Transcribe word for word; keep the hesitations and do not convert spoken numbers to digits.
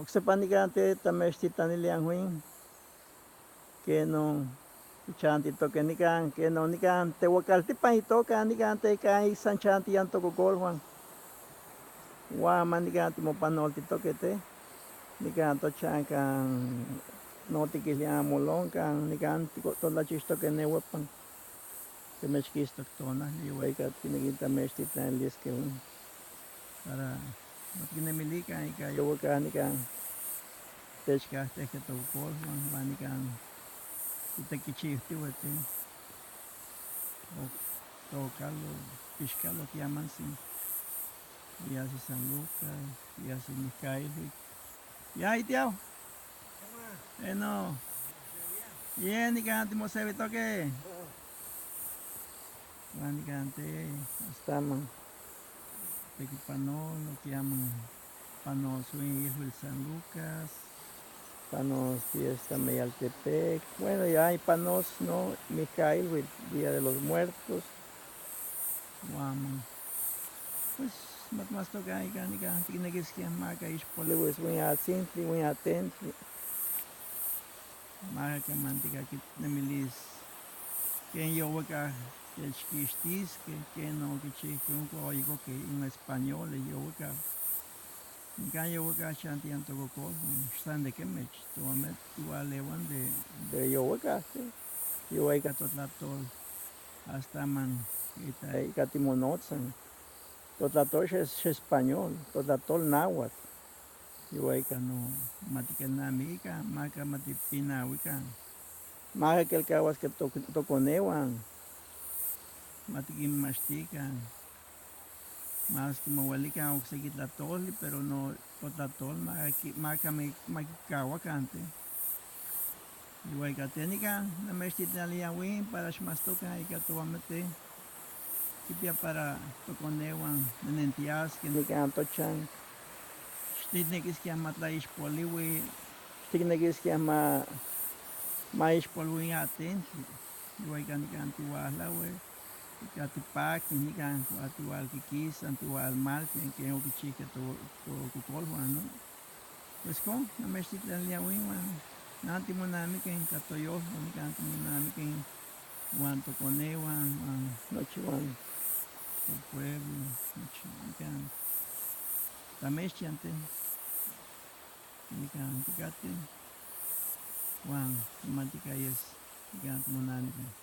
Oc sepa nican te ta mextitanil yan juin. Queno tichantitok nican, queno nican te huacaltipan itoca nican te caisan chanti yan tococolhuan. Huan ma nican timopanoltitoque te nican tochan can notiquil yan molon can nican totlachichtoque nehuepan. Temechquitztoc tonali, hueica ticnequin tamechtitlanilisque para ma ticnemilican ica youacac nican techcactehque tococolhuan huan nican titequichihtihuetin. Tocalo, pixcalo tiamantzin. Yasi San Lucas, yasi Micailhuic. Ya itiau. Eno. Ye nican timosevitoque. Huan nican te, hasta man tequipanolo tiaman. Panos huin ihuil San Lucas. Panos fiesta Meyaltepec. Bueno, ya panos no Micailhuic, Día de los Muertos. Huan pues ma timatztocan ica nican ticnequisque maca ixpolihuis huin atzintli huin atentli. Maca quemantic quinemilis quen youacac techquixtisque, quen no quichihque onca oyicoque in españoles youacac. Nican youacac chanti yan tococolhuan, xsan de quemech, tohuame tihualehuan de, de youacac. Yuaca totlatol hasta man ica timonotzan. Totlatol xespañol, totlatol náhuatl. Yuaca no ma tiquelnamiquican, maca ma tipinahuican. Maca quelcahuasque toconehuan ma tiquinmaxtican. Mas quimohuelican oc sequi tlatoli, pero no totlatol maca ma quicahuacan te. Yuaca te nican namechtitlanilia huin para xmatztocan ica tohuamete quipia para toconehuan nenentiasque nican tochan. Xticnequisquia ma tlaixpolihui, xticnequisquia ma, ma ixpolihui in atentli. Yuaca nican tihualahui ica tipaqui nican huan tihualquiquisa tihualmalti quen oquichihque tococolhuan no. Pues co namechtitlanilia huin huan nan timonamiqui ica toyolhuan nican timonamiqui huan toconehuan huan nochi huan topueblo nochi nican tamechtiante nican ticate huan timatica yes nican timonamiqui.